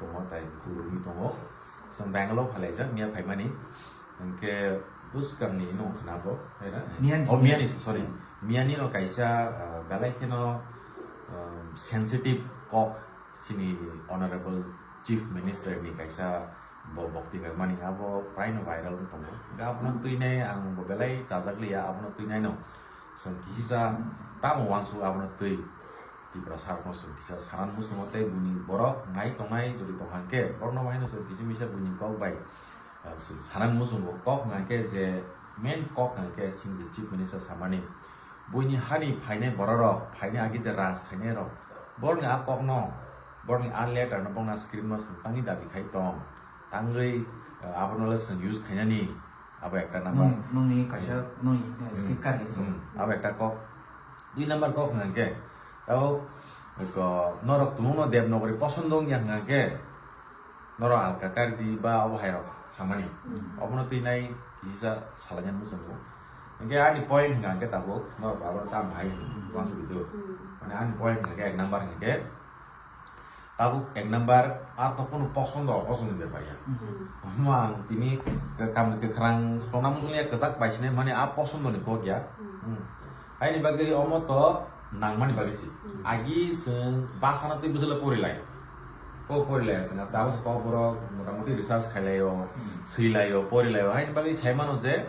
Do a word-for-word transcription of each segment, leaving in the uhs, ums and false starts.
tongo, tai khulumwi tongo. Chwng Bangalore phalaijak, miya phaimani. Hwnkhe bwskanni no khna bo, hai na? Miyani. Oh, miyani, sorry. Miyani no kaisa, ah, belai kheno, ah, sensitive kok chini Honorable Chief Minister ni kaisa bo bokti karmani abo praino viral wng tongo. Hwnkhe abono twi nai ang bo belai chajak liya, abono twi nai no. Chwng kisa tamo uansuk abono twi. Tiprasa rokno chwng kisa sanan muchungo tei buini borok nai tongnai jodi tong hwnkhe borokno haino chwng kisa misa buini kok bai, ah, chwng sanan muchungo kok hwnkhe je main kok hwnkhe chwng je Chief Minister samani buini hani phainai bororok phainai agi je raj khainai rok borokni a kokno borokni a letter no borokni a script no chwng tangwi dabi khai tong tangwi, ah, abono le chwng use khainani. Abo ekta number. Nung, nungni kaisa, nung, eh, Hmm. skip kar hinwi Hmm. Abo ekta kok. Dui number kok hwnkha khe, abo ko norok tumungno Devanagari posondo wngya hwnkha khe, norok alka kari di ba abo hai rok samani. Hmm. Obono twi nai kisa salaina muchungo. Hwnkhe ani point hwnkha khe tabuk norok abo tam hai Hmm. Uansuk di do. Hmm. Mane ani point hwnkha khe ek number hwnkha khe, Tabuk ek number, a to kunu posondo, posondo bepar ya. Hmm. Omo ang tini ke-, kam kwkhwrang songna muchung ya kwchak bai sini, mani a posondo ni kok ya. Hmm. Hmm. Haini bagwi omo to nangmani bagwi si. Hmm. Agi chwng basa na twi bwswk pori lai. O pori lai chwng, abo se kok borok motamuti research khai lai o, Hmm. swi lai o, pori lai o. Haini bagwi sai mano je,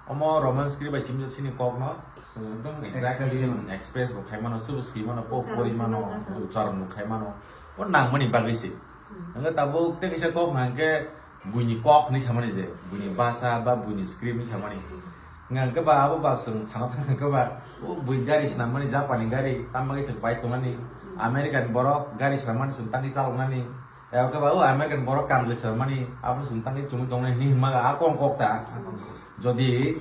Omo Roman script bai simi sini kok no, chwng ekdom exactly Express khaimano. Express bo khaimano, subo swimano, po Ucharon porimano, khaimano. Ucharon bo khaimano. O nangmani bagwi se. Hmm. Hwnkhe tabuk tei kaisa kok hwnkhe buini kok hinwi samani je, buini basa ba buini script hinwi samani. Hmm. Hwnkhe ba abo ba chwng sana thang hwnkhe ba, o bui gari swnamani Japanni gari, tamo bagwi chwng bai tongnani, Hmm. American borok gari swnamani chwng tangwi chaloknani. Ego ke babu, American borok kanjoi swnamani, abo chwng tangwi chumui tongnai hinwi hwnma a kong kok ta. Jodi,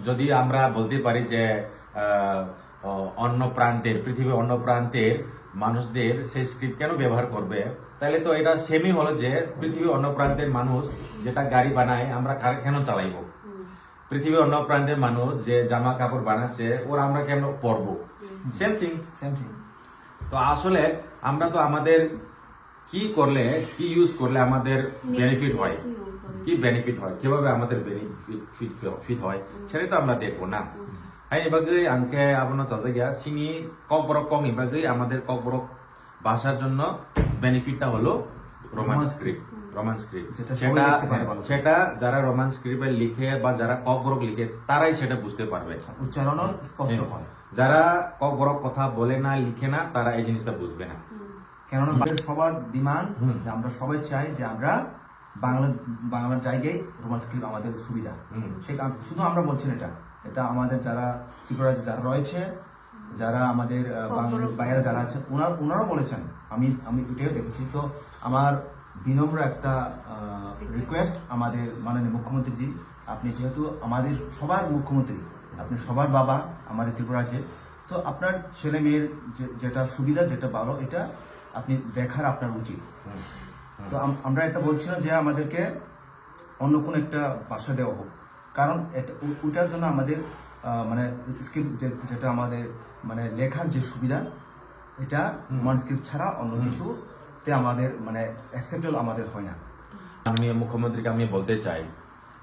jodi আমরা বলতে পারি যে, আহ, অন্য প্রান্তের, পৃথিবীর অন্য প্রান্তের মানুষদের সেই স্ক্রিপ্ট কেন ব্যবহার করবে? তাহলে তো এটা সেমই হলো যে পৃথিবীর অন্য প্রান্তের মানুষ যেটা গাড়ি বানায়, আমরা কার কেন চালাইবো? হুম। পৃথিবীর অন্য প্রান্তের মানুষ যে জামা কাপড় বানাচ্ছে, ওরা আমরা কেন পরবো? হুম। Same thing. Same thing. তো আসলে আমরা তো আমাদের কি করলে, কি ইউজ করলে আমাদের বেনিফিট হয়, কি বেনিফিট হয়, কিভাবে আমাদের বেনিফিট ফিট ফিট হয়, সেটাই তো আমরা দেখবো না। Hai bagwi ang khe abono chajak ya, chini Kokborok kokni bagwi আমাদের Kokborok ভাষার জন্য বেনিফিটটা হলো রোমান স্ক্রিপ্ট। Roman script. যেটা সেটা, সবাই লিখতে পারে ভালো। সেটা যারা রোমান স্ক্রিপ্টে লিখে বা যারা ককবরক লিখে, তারাই সেটা বুঝতে পারবে। উচ্চারণও স্পষ্ট হয়। যারা ককবরক কথা বলে না, লিখে না, তারা এই জিনিসটা বুঝবে না। কেননা আমাদের সবার ডিমান্ড যে আমরা সবাই চাই যে আমরা বাংলা, বাংলার জায়গায় রোমান স্ক্রিপ্ট আমাদের সুবিধা। হুম। সে কারণ শুধু আমরা বলছি না এটা, এটা আমাদের যারা ত্রিপুরা রাজ্যে যারা রয়েছে, যারা আমাদের, আহ, বাংলাদেশ বাইরে যারা আছেন, ওনার, ওনারাও বলেছেন। আমি, আমি এটাও দেখেছি। তো আমার বিনম্র একটা, আহ, রিকোয়েস্ট আমাদের মাননীয় মুখ্যমন্ত্রীজি, আপনি যেহেতু আমাদের সবার মুখ্যমন্ত্রী, আপনি সবার বাবা আমাদের ত্রিপুরা রাজ্যে, তো আপনার ছেলে মেয়ের যে, যেটা সুবিধা, যেটা ভালো, এটা আপনি দেখার আপনার উচিত। হুম, হুম। তো আম-, আমরা এটা বলছিলাম যে আমাদেরকে অন্য কোনো একটা ভাষা দেওয়া হোক, কারণ এটা, ও-, ওটার জন্য আমাদের, আহ, মানে স্কিল যে, যেটা আমাদের মানে লেখার যে সুবিধা, এটা হুম। রোমান স্ক্রিপ্ট ছাড়া অন্য হুম। কিছুতে আমাদের মানে অ্যাকসেপ্টেবল আমাদের হয় না। মাননীয় মুখ্যমন্ত্রীকে আমি বলতে চাই,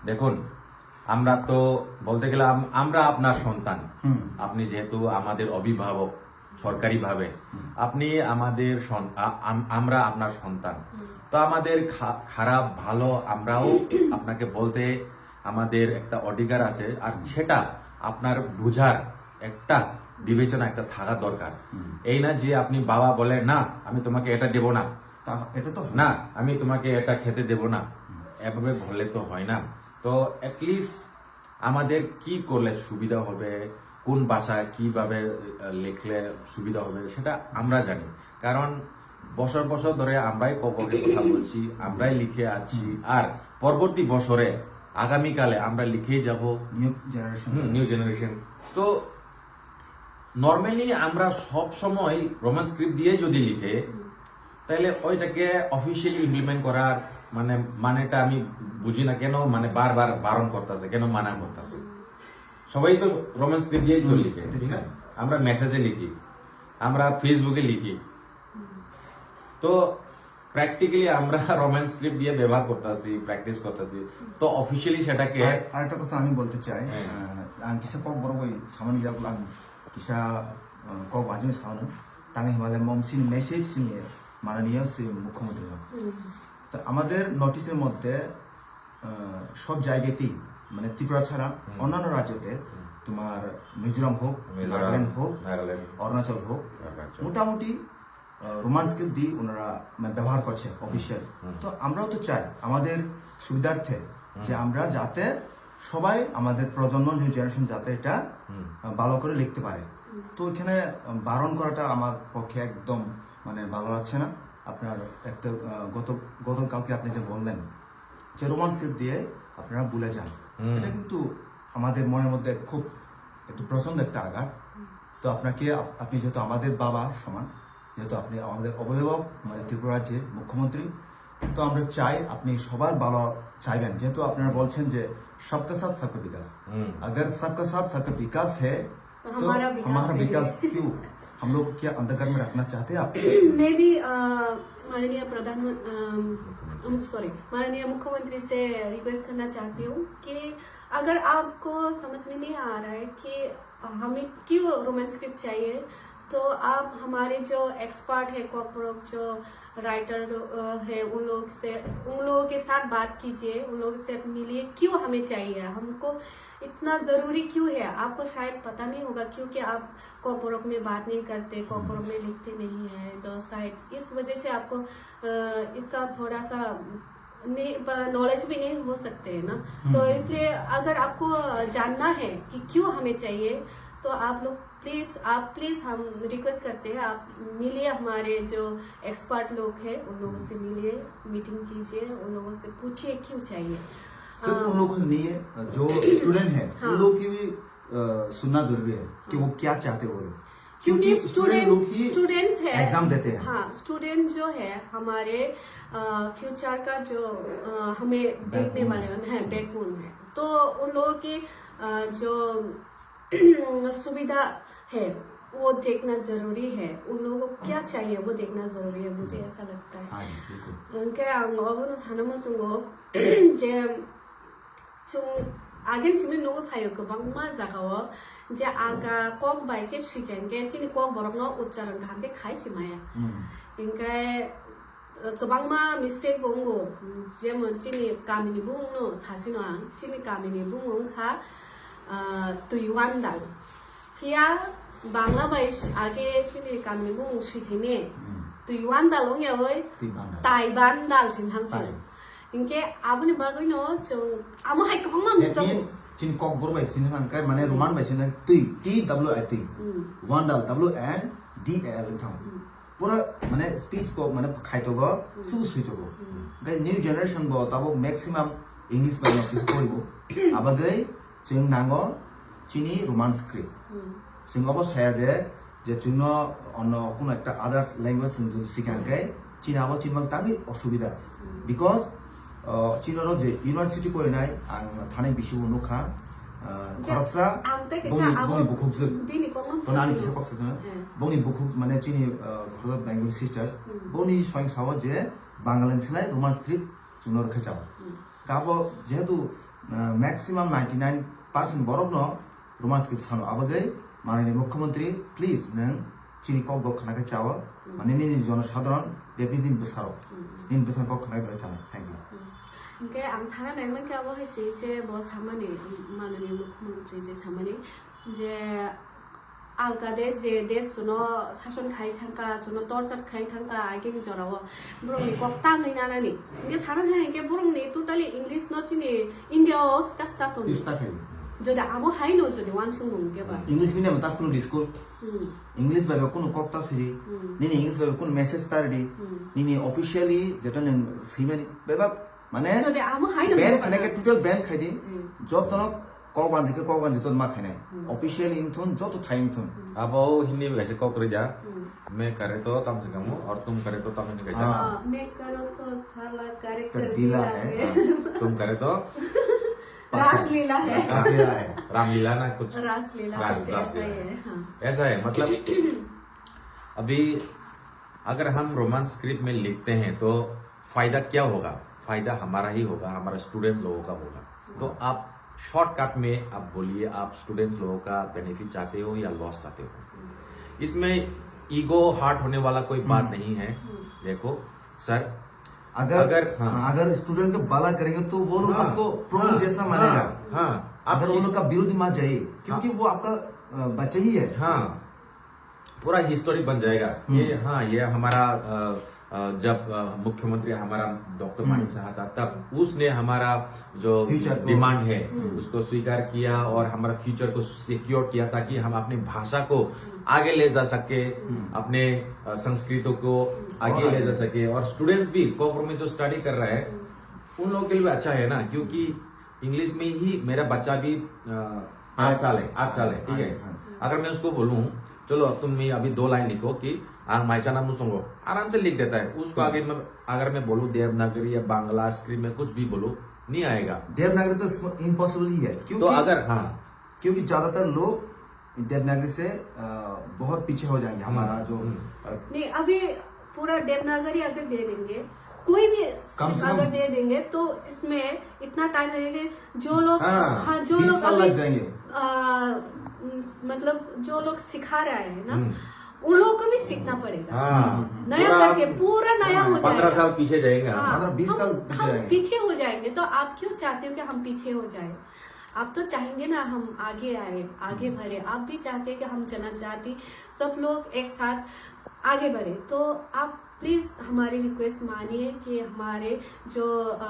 দেখুন, আমরা তো বলতে গেলে আম-, আমরা আপনার সন্তান। হুম। আপনি যেহেতু আমাদের অভিভাবক সরকারিভাবে, হুম। আপনি আমাদের সন-, আ-, আম-, আমরা আপনার সন্তান। হুম। তো আমাদের খা-, খারাপ ভালো আমরাও আপনাকে বলতে আমাদের একটা অধিকার আছে, আর হুম। সেটা আপনার বুঝার একটা বিবেচনা একটা থাকা দরকার। হুম। এই না যে আপনি বাবা বলে, "না, আমি তোমাকে এটা দেব না।" তা, এটা তো হয় না। না, আমি তোমাকে এটা খেতে দেব না। হুম। এভাবে বললে তো হয় না। তো অ্যাটলিস্ট আমাদের কি করলে সুবিধা হবে, কোন ভাষায় কিভাবে, আহ, লিখলে সুবিধা হবে, সেটা আমরা জানি। কারণ বছর বছর ধরে আমরাই কবকে কথা বলছি, আমরাই লিখে আসছি। হুম। আর পরবর্তী বছরে, আগামীকালে আমরা লিখেই যাব। New generation. হুম, নিউ জেনারেশন। তো নরমালি আমরা সব সময় রোমান স্ক্রিপ্ট দিয়ে যদি লিখে, হুম। তাহলে ওইটাকে অফিসিয়ালি ইমপ্লিমেন্ট করার মানে, মানেটা আমি বুঝি না কেন, মানে, বারবার বারণ করতেছে, কেন মানা করতেছে। সবাই তো রোমান স্ক্রিপ্ট দিয়েই তো হুম, লিখে, এটা ঠিক ঠিক। না? আমরা মেসেজে লিখি, আমরা ফেসবুকে লিখি। হুম। তো প্র্যাকটিক্যালি আমরা রোমান স্ক্রিপ্ট দিয়ে ব্যবহার করতেছি, প্র্যাকটিস করতেছি। তো অফিসিয়ালি সেটাকে আর আরেকটা কথা আমি বলতে চাই। হ্যাঁ। আহ, ang kisa kokborok bai samani yagulang kisa, uh, kok ajung sano tang himale mom sini message sini mananiya si mukhyamantri no. তো আমাদের নর্থ ইস্টের মধ্যে আহ, সব জায়গাতেই, মানে ত্রিপুরা ছাড়া অন্যান্য রাজ্যতে তোমার মিজোরাম হোক, নাগাল্যান্ড হোক, অরুণাচল হোক, মোটামুটি রোমান স্ক্রিপ্ট দিয়ে ওনারা মানে ব্যবহার করছে অফিসিয়াল। তো আমরাও তো চাই আমাদের সুবিধার্থে যে আমরা যাতে সবাই, আমাদের প্রজন্ম, নিউ জেনারেশন যাতে এটা আহ, ভালো করে লিখতে পারে। তো এখানে আহ, বারণ করাটা আমার পক্ষে একদম মানে ভালো লাগছে না। আপনার একটা আহ, গত গতকালকে আপনি যে বললেন যে রোমান স্ক্রিপ্ট দিয়ে আপনারা ভুলে যান, এটা কিন্তু আমাদের মনের মধ্যে খুব একটু প্রচন্ড একটা আঘাত। তো আপনাকে আপ- আপনি যেহেতু আমাদের বাবা সমান, যেহেতু আপনি আমাদের অভিভাবক, আমাদের ত্রিপুরা রাজ্যের মুখ্যমন্ত্রী, তো আমরা চাই আপনি সবার ভালো চাইবেন, যেহেতু আপনারা বলছেন যে সবকা সাথ সবকা বিকাশ। अगर सबका साथ सबका विकास है तो हमारा विकास नहीं है। क्यों? हम लोग क्या अंधकार में रखना चाहते हैं आप? मैं भी अ, माननीय प्रधानमंत्री, सॉरी, माननीय मुख्यमंत्री से रिक्वेस्ट करना चाहती हूँ कि अगर आपको समझ में नहीं आ रहा है कि हमें क्यों रोमन स्क्रिप्ट चाहिए, तो आप हमारे जो एक्सपर्ट है, कॉकबरक जो राइटर है, उन लोग से, उन लोगों के साथ बात कीजिए, उन लोगों से मिलिए। क्यों हमें चाहिए, हमको इतना ज़रूरी क्यों है? आपको शायद पता नहीं होगा, क्योंकि आप कॉकबरक में बात नहीं करते, कॉकबरक में लिखते नहीं है, तो शायद इस वजह से आपको अ, इसका थोड़ा सा नहीं, नॉलेज भी नहीं हो सकते हैं ना। तो इसलिए अगर आपको जानना है कि क्यों हमें चाहिए, तो आप लोग प्लीज, आप प्लीज, हम रिक्वेस्ट करते हैं, आप मिलिए हमारे जो एक्सपर्ट लोग हैं, उन लोगों से मिलिए, मीटिंग कीजिए, उन लोगों से पूछिए क्यों चाहिए। सिर्फ उन लोगों को नहीं है, जो स्टूडेंट है, उन लोग की भी अ, सुनना जरूरी है कि वो क्या चाहते हैं वो लोग। क्योंकि स्टूडेंट्स, स्टूडेंट्स है, एग्जाम देते हैं। हाँ, स्टूडेंट जो है हमारे फ्यूचर का जो अ, हमें देखने वाले हैं, बैकबोन है। तो उन लोगों की अ, जो सुविधा है, वो देखना जरूरी है। उन लोगों को क्या चाहिए, वो देखना जरूरी है, मुझे ऐसा लगता है। हाँ जी, बिल्कुल। Hingke ang obono sana muchungo je chwng agin simi nugo phaio kwbangma jagao je aga kok bai khe swikha hingke chini kok borokno uchcharon kaham khe khai si maya. Hingke kwbangma mistake bo wngo, jemon chini kamini bumungno sasino ang, chini kamini bumung wngkha ah, Twiwandal. Phiya Bangla bai age chini kamini bumung swithini Twiwandal wngya oi, Taibandal sin thang si. Hingke aboni bagwino chwng amo hai kwbangma nukjago. Chini kokborok bai sini hwnka mane Roman bai sini twi, T W I T. Wandal, W N D A L wngthang. Pura mane speech bo mane khaitogo, subu switogo. Hingke new generation bo tabuk maximum English bai no kisa poribo. Abagwi chwng nango chini Roman script. Chwng obo saya je, je chwngno onno kuno ekta others language chwng jodi sikha hwnkhe chini abo chini bagwi tangwi osubida. Because, uh, chini oro je university porinai ang thani bisi bo nukha, uh, khoroksa boni, boni bukhuk jwk. Bini kokno ani kisa kok sajana. Boni bukhuk mane chini, uh, khoroksa Bengali sister. Boni soyang sao je Bangali ni slai Roman script chwngno rwkhe chao. Kabo jehetu, uh, maximum ninety nine percent borokno Roman script sano. Abagwi manani mukhyamantri, please, nwng chini kok bo khna khe chao. Mane nini jonosadharon, bebini bwsarok. Nini bwsang kok khna khe belai chana. Thank you. Hingke ang sana naimankhe abo hai se je bo samani, manani mukhyamantri je samani je alka de je desh chuno sason khai thangka, chuno torture khai thangka, agini jorao borokni kok tangwi nanani. Hingke sana thang hingke borokni totally English no chini India o sita sita tong. Sita khai. Jodi amo hai no jodi wansung mung ke ba. English medium ta kunu school. English bai ba kunu kok ta siri. Nini English bai ba kunu message ta ridi. Nini officially jeta nung simani. Bebak mane. Jodi amo hai no. Ban khane ke total ban khai di. Jotono Kok banjik khe kok banjik to ma khainai. Officially wngthun, joto thai wngthun. Abo Hindi bai kaisa kok kwrwi ja. मैं करे तो tamo se kamu, और तुम करे तो tamo se kaisa. हाँ, मैं करो तो साला करे कर दिला है. तुम करे तो रासलीला है. रासलीला है. रामलीला ना कुछ. रासलीला रास, कुछ ऐसा ही है. हाँ. ऐसा है, मतलब अभी अगर हम रोमन स्क्रिप्ट में लिखते हैं तो फायदा क्या होगा? फायदा हमारा ही होगा, हमारा स्टूडेंट लोगों का होगा। तो आप शॉर्टकट में आप बोलिए, आप स्टूडेंट्स लोगों का बेनिफिट चाहते हो या लॉस चाहते हो? इसमें ईगो हर्ट होने वाला कोई बात हम्म। नहीं है। हम्म। देखो सर, अगर अगर, हाँ। हाँ, अगर स्टूडेंट का भला करेंगे तो वो लोग हाँ, आपको प्रभु हाँ, जैसा मानेगा। हाँ, हाँ, आप अगर वो इस लोग का विरोध में जाए, क्योंकि हाँ। वो आपका, अ, बच्चा ही है। हाँ, पूरा हिस्टोरी बन जाएगा। हम्म। ये, हाँ, ये हमारा, अ, अ, जब, अ, मुख्यमंत्री हमारा डॉक्टर हम्म। मानिक साहा था, तब उसने हमारा जो फ्यूचर को डिमांड है, हम्म। उसको स्वीकार किया और हमारा फ्यूचर को सिक्योर किया, ताकि हम अपनी भाषा को हम्म। आगे ले जा सके, हम्म। अपने, अ, संस्कृति को हम्म। आगे और ले आगे। जा सके। और स्टूडेंट्स भी कोकबोरोक में जो स्टडी कर रहा है, हम्म। उन लोगों के लिए भी अच्छा है ना, क्योंकि इंग्लिश में ही मेरा बच्चा भी, अ, आठ साल है, आठ साल है, ठीक है। हाँ। अगर मैं उसको बोलूँ, "चलो, तुम भी अभी दो लाइन लिखो कि आंग maisa no muchungo," आराम से लिख देता है। उसको हम्म। आगे मैं, अगर मैं बोलूँ देवनागरी या बांग्ला स्क्रिप्ट में कुछ भी बोलूँ, नहीं आएगा। देवनागरी तो इम्पॉसिबल ही है, तो क्योंकि अगर, हाँ। क्योंकि ज्यादातर लोग देवनागरी से, अ, बहुत पीछे हो जाएंगे। हमारा हम्म, जो, हम्म। अ, नहीं, अभी पूरा देवनागरी अगर दे देंगे, कोई भी कम से अगर कम दे देंगे, तो इसमें इतना टाइम लगेगा। जो लोग, हाँ, हाँ, जो बीस लोग साल अभी, लग जाएंगे। अ, मतलब, जो लोग सिखा रहे हैं ना, हम्म। उन लोगों को भी सीखना पड़ेगा। हाँ, नया पूरा करके, पूरा नया हो पंद्रह जाएगा। साल पीछे जाएंगे। हाँ, पंद्रह, बीस हम, साल पीछे हम जाएंगे। पीछे हो जाएंगे, तो आप क्यों चाहते हो कि हम पीछे हो जाए? आप तो चाहेंगे ना हम आगे आए, आगे हम्म। बढ़े। आप भी चाहते हैं कि हम जनजाति सब लोग एक साथ आगे बढ़े। तो आप प्लीज हमारी रिक्वेस्ट मानिए कि हमारे जो, अ,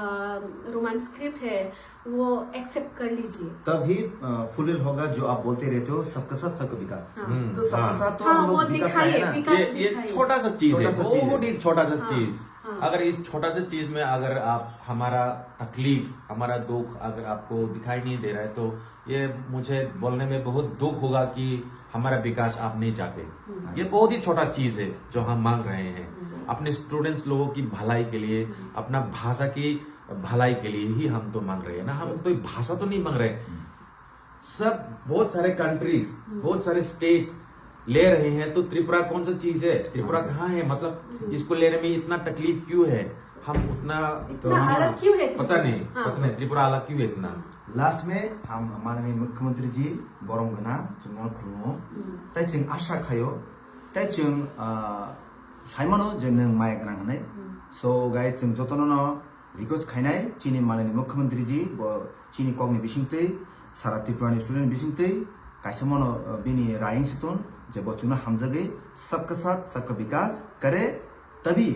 रोमन स्क्रिप्ट है, वो एक्सेप्ट कर लीजिए। तभी, अ, फुलफिल होगा जो आप बोलते रहते हो, सबका साथ सबका विकास। हाँ। हम्म, तो सबका हाँ। साथ तो हाँ, हम लोग वो विकास दिखाइए, चाहे ना। विकास ये, ये दिखाइए। छोटा सा चीज छोटा है, सा चीज है। बहुत ही छोटा सा हाँ, चीज। हाँ। अगर इस छोटा सा चीज में अगर आप हमारा तकलीफ, हमारा दुख अगर आपको दिखाई नहीं दे रहा है, तो ये मुझे बोलने में बहुत दुख होगा कि हमारा विकास आप नहीं चाहते। हम्म। ये बहुत ही छोटा चीज है जो हम मांग रहे हैं। हम्म। अपने स्टूडेंट्स लोगों की भलाई के लिए, हम्म। अपना भाषा की भलाई के लिए ही हम तो मांग रहे हैं ना, हम तो भाषा तो नहीं मांग रहे। हम्म। सब बहुत सारे कंट्रीज, हम्म। बहुत सारे स्टेट्स ले रहे हैं, तो त्रिपुरा कौन सा चीज है? त्रिपुरा हाँ। कहाँ है? मतलब, हम्म। इसको लेने में इतना तकलीफ क्यों है? हम उतना इतना तो अलग क्यों है पता त्रिपुरा? नहीं, हाँ। पता नहीं, त्रिपुरा अलग क्यों है इतना? लास्ट में हम माननीय मुख्यमंत्री जी borok gana chwngno khulumung. Hmm. Tai chwng asha khaio, tai chwng, ah, saimano je nwng maya gwnang hwnwi. Hmm. So guys, chwng jotono no request khainai chini malayni mukhyamantri ji, bo chini kokni bisingtwi, sara Tripura ni student bisingtwi kaisa mano, ah, bini raying siton je bo chwngno hamjagwi sabka saath sabka vikas kare, tabi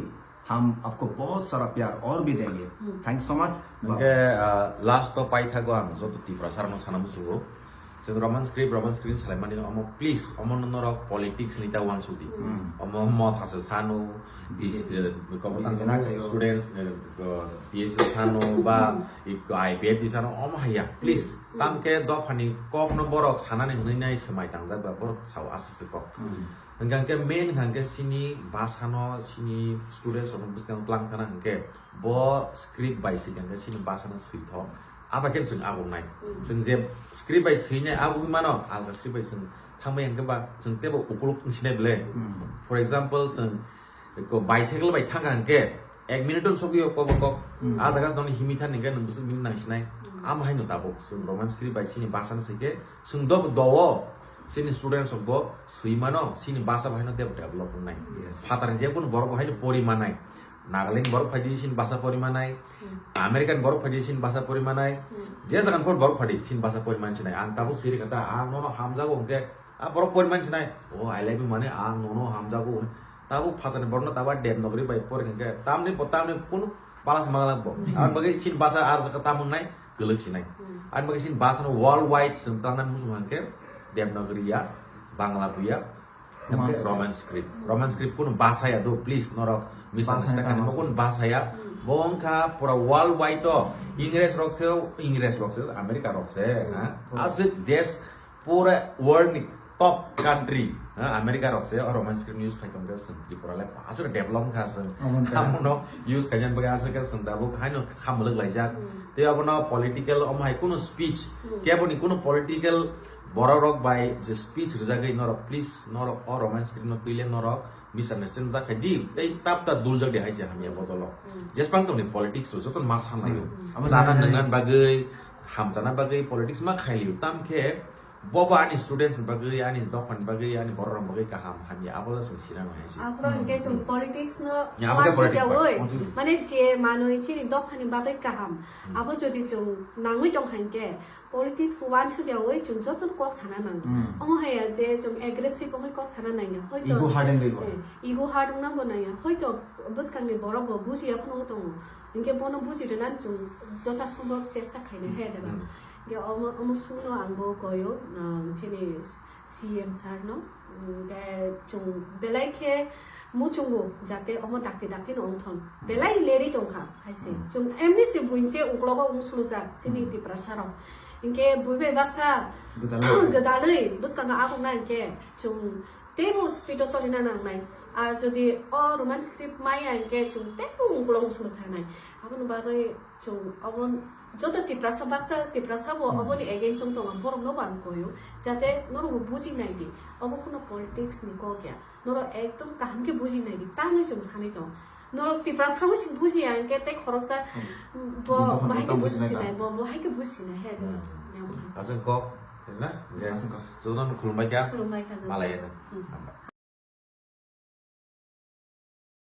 हम आपको बहुत सारा प्यार और भी देंगे। Hmm. Thank you so much. Hwnkhe, ah, last o paithago ang joto Tiprasa rokno sana muchungo. Chwng Roman script, Roman script salaimani omo, please, omo no norok politics ni ta uansuk di. Hmm. Omo motha se sano, dis-, B J P. Eh, kobo B J P tangmo na khayo. Students, eh, ko, P H D sano, ba, Hmm. ik-, I P F D sano, omo haya, please. Hmm. Tamkhe dophani kokno borok sanani hwnwi nai swmai tangjak ba borok sao aswk se kok. Hmm. Hwnkha hwnkhe main hwnkha hwnkhe chini bwsano, chini students rokno bwskango tlang thana hwnkhe bo script bai se hwnkhe chini bwsano swithok. Abo khe chwng abuknai. Mm. Chwng je script bai swinai abugwi mano, alga script bai chwng thangbai hwnkhe ba chwng teibo ukuluk wngsinai bwle. Mm. For example, chwng ko bicycle bai thangkha hwnkhe ek minute-o sogwi o kok o kok. Hmm. A jaga tongni himwi thani hwnkhe nwng bwswk minute nangsinai. Hmm. Amo haino tabuk chwng Roman script bai chini bwsano swikhe chwng do, do-o chini students rok bo swi mano, chini bwsa bo haino de-, develop wngnai. Yes. Phatarni je kunu borok bo haino pori manai. Nagaland borok phaidi chini bwsa pori manai. Hmm. American borok phaidi chini bwsa pori manai. Hmm. Je jagan phor borok phaidi chini bwsa pori mansinai. Ang tabuk siri kata ang nono hamjago hwnkhe a borok pori mansinai. Oh, I love you mane ang nono hamjago hwnkhe. Tabuk phatarni borokno tabuk Devanagari bai pori hwnkhe tamni bo tamni kunu pala se manglak bo. Hmm. Aboni bagwi chini bwsa aro saka tamung nai kwlwk sinai. Hmm. Aboni bagwi chini bwsano world wide chwng tangnani muchung hwnkhe Devanagari ya, Bangla buya, Roman hwnkhe script. Roman script. Roman script kunu bwsa ya do, please, norok misunderstand khaima kunu bwsa ya. Hmm. Bo wngkha pura world wide o Ingres rok se, Ingres rok se, America rok se, hmm, ha? Hmm. Aswk desh pura world ni top country, ha, America rok se o Roman script use khai tongkhe, chwng Tripura le aswk develop kha chwng. Omo wngkha. Amono use khainani bagwi aswk khe chwng tabuk haino khamulwk laijak. Hmm. Tei abono political omo hai kunu speech, hmm, keboni kunu political borok rok bai je speech rwjagwi norok, please, norok o Roman script no twile norok misunderstanding ta khai di, tei tap ta duljak di hai se hamya bodolo. Hmm. Jesbang tongni politics o joto ma sanlaio. Hmm. Abo jana jana nangnan bagwi, hamjana bagwi politics ma khailio. Tam khe bobo ani students ni bagwi, ani dophani bagwi, ani borok rok bagwi kaham hamya abo le chwng sinang hai se. Aphuru hwnkhe chwng politics no Ya, abo khe politics bai. Mane je manwi chini dophani bagwi kaham. Hmm. Abo jodi chwng nangwi tong hai khe, politics uansukyaui chwng jotono kok sana nango. Hmm. Omo hai ya je chwng aggressive wngwi kok sana nangya. Hoito Ego harden bai bo. Eh, ego hard wngna bo nangya. Hoito bwskangni borok bo bujiya phano wng tongo. Hinkhe bono buji rwna chwng jotha sombhob chesta khainai he, diba? Hmm. Hinkhe omo, omo sungno ang bo koyo, ah, chini C M sir no. Hinkhe chwng belai khe muchungo jate omo dakti dakti no wngthon. Belai leri tongkha hai se. Hmm. Chwng emni se buini se uklogo wng sulujak chini Hmm. Tiprasa rok. Hinkhe bui bai baksa Gwdalwi. Gwdalwi bwskango abokna hinkhe chwng teibo speed o cholina nangnai. Ar jodi o Roman script maya hinkhe chwng teibo ukolog wng sulu thangnai. Aboni bagwi chwng obo joto Tiprasa baksa Tiprasa bo Hmm. oboni against wng tongo, borokno bo ang koyo. Jate norokbo buji nai di. Obo kheno politics ni kok ya. Norok ekdom kaham khe buji nai di, tamni chwng sanai tong. Norok Tiprasa bo se buji ya, hinkhe tei khoroksa Hmm. bo Bo bahai khe buji sinai, bo, bo hai khe buji sinai, he, Hmm. Aswk kok, na? Aswk kok. Jotono khulumbai kha. Khulumbai kha, jotono. Malai ya. Hmm. Hambai.